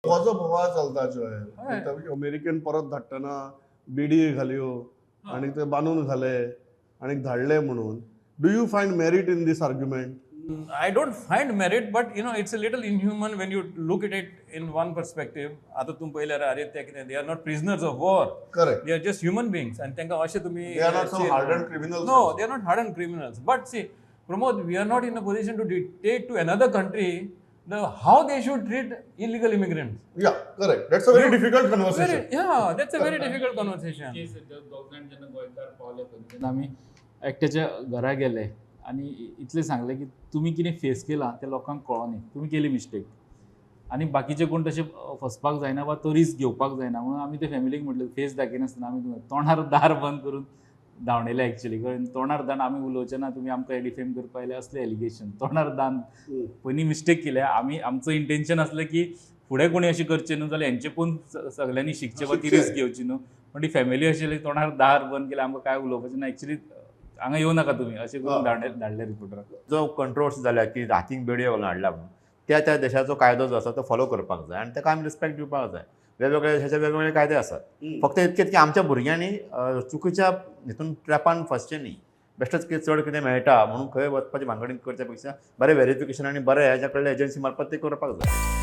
हो जो बोवाळ चलता जो हय. अमेरिकेन परत धाडटना बिडी घाल्यो आनी ते बांदून घाले आनी धाडले म्हणून, do you find merit in this argument? I don't find merit, but it's a little inhuman when you look at it in one perspective. आता तुम्ही पळयल्यार अरे ते कितें, they are not prisoners of war. Correct. They are just human beings आनी तांकां अशें तुमी They are not some hardened criminals. No, they are not hardened criminals. But see, Pramod, we are not in a position to dictate to another country the how they should treat illegal immigrants. Yeah, correct. That's a very difficult conversation. Yeah, that's a very difficult conversation. केस दोग जाण जेन्ना गोंयकार पावले पळय तेन्ना आमी एकट्याच्या घरा गेले आनी इतलें सांगलें की तुमी कितें फेस केलां तें लोकांक कळोनी, तुमी केली मिस्टेक आनी बाकीचे कोण तशें फसपाक जायना वा तो रिस्क घेवपाक जायना म्हणून आमी ते फॅमिलीक म्हटलें फेस दाखयनासतना आमी तुमकां तोंडार दार बंद करून धांवडयले एक्चुली. कारण तोंडार दान आमी उलोवचे ना, तुमी आमकां डिफेम करपा आयले असले एलिगेशन. तोंडार दान पयलीं मिस्टेक केल्या आमी, आमचो इंटेन्शन आसलें की फुडें कोणी अशें करचें न्हू जाल्यार हेंचे पळोवन सगल्यांनी शिकचें वा ती शिकचें. रिस्क घेवची न्हू. पण ती फॅमिली आशिल्ली तोंडार दार बंद केलें, आमकां कांय उलोवपाचें ना, एक्चुली हांगा येवं नाका तुमी अशें करून धाडले रिपोर्टराक. जो कंट्रोवर्सी जाल्या की हातीक बेडयो घालून हाडला म्हणून, त्या त्या देशाचो कायदो जो आसा तो फॉलो करपाक जाय आनी ताका आमी रिस्पेक्ट दिवपाक जाय. वेगवेगळ्या देशाचे वेगवेगळे कायदे आसात. फक्त इतकेंच की आमच्या भुरग्यांनी चुकीच्या हितून ट्रॅपान फसचें न्ही. बेश्टेच कितें चड कितें मेळटा म्हणून खंय वचपाची भानगडीन करच्या पेक्षा बरें व्हेरिफिकेशन आनी बरें हेज्या कडले एजन्सी मार्फत तें करपाक जाय.